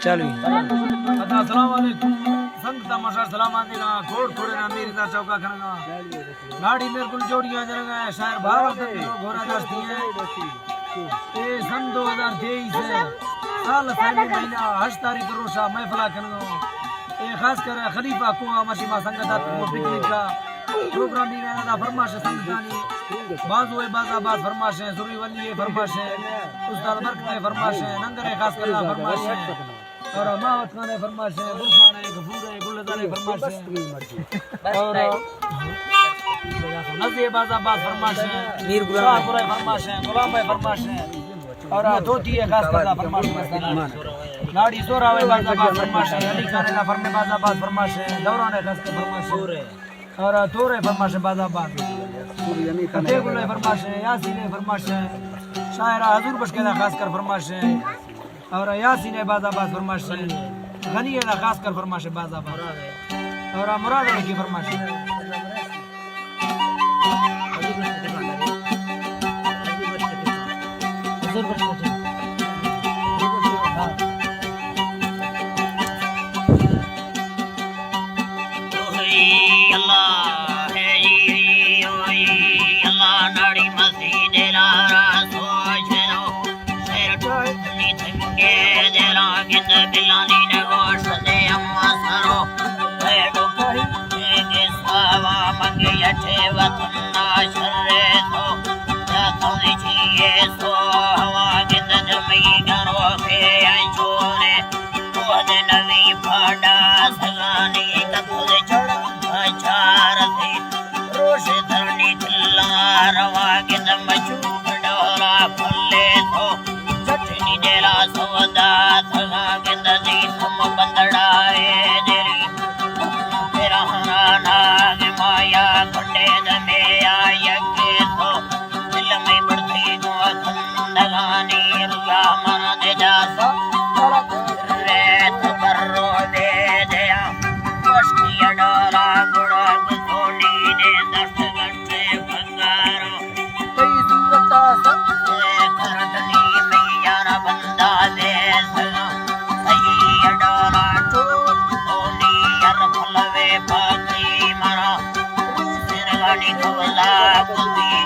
چالو۔ ادا السلام علیکم۔ سنگتاں، ما شمارا سلام دینا، کوڑ کوڑے نا میر دا چوکا کنگا۔ ناڑی میر گل جوڑیاں جنگا، شاعر بہاول تنگی گورا داشتی ہے۔ اے سن دو ہزار تئیس ہے۔ سال سیمی مہینہ ہشت تاریخ روشا محفلا کنگا۔ اے خاص کر خلیفہ کو مرشی ما سنگت آت کو پکنک کا پروگرام بھی رہنا تھا، فرمائش ہے سنگتانی۔ بازو ہے، باز آباد فرمائش ہے، سروی ولی ہے فرمائش ہے، استاد برکت ہے فرمائش ہے، ننگر ہے خاص کر فرمائش ہے۔ اور ماوت خان ہے فرمائش ہے، گل خان ہے، غفور ہے، گل نظر ہے فرمائش ہے۔ اور نزی باز آباد فرمائش ہے، میر غلام ہے۔ شاہ پور ہے فرمائش ہے، غلام ہے فرمائش ہے۔ اور دوتی ہے خاص کر فرمائش ہے۔ ناڑی سورا ہے باز آباد فرمائش ہے، علی خان ہے فرمے باز آباد فرمائش ہے، دوران ہے خاص کر فرمائش ہے۔ اور تور ہے فرمائش ہے باز آباد۔ فتح گل ہے فرمائش ہے، یاسین ہے فرمائش ہے، شاعر حضور بخش کا خاص کر فرمائش ہے۔ اور یاسین ہے باز آباد فرمائش ہے، غنی ہے خاص کر فرمائش ہے باز آباد۔ اور مراد ہے کی فرمائش ہے۔ حضور بخش کا۔ اوئی اللہ ہے جی، اوئی اللہ، ناڑی مسیت لارا سوچ رو۔ سر ٹوٹنی تھنگے دلا گند بلانی نگوش دے اما سرو۔ پیڑو کری کے ساوا منگے اٹھے وطن نا شرے تو۔ یا تو چیئے سو ہوا گند جمی گرو کے اے چھوڑے۔ وہد نوی پاڈا سگانی کتھل چڑھا چار سے۔ روش دھرنی دلا روا گند مچوک ڈورا پھلے تو۔ چٹنی ڈیرا سودا سگا گند دی سم بندڑا اے دیری۔ تیرا ہنا ناگ مایا کنڈے دمے آ یکے تو۔ دل میں بڑھتی کو خندگانی روا من دے جاسو۔ ریت پر رو دے دیا۔ پشتی ڈالا گڑا گزونی دے دست گٹے بنگارو۔ کئی صورتا سب کردنی میں یارا بندہ دے سنا۔ سہی ڈالا ٹوٹ کونی یار پھلوے پاکی مرا۔ سرگانی کولا کدی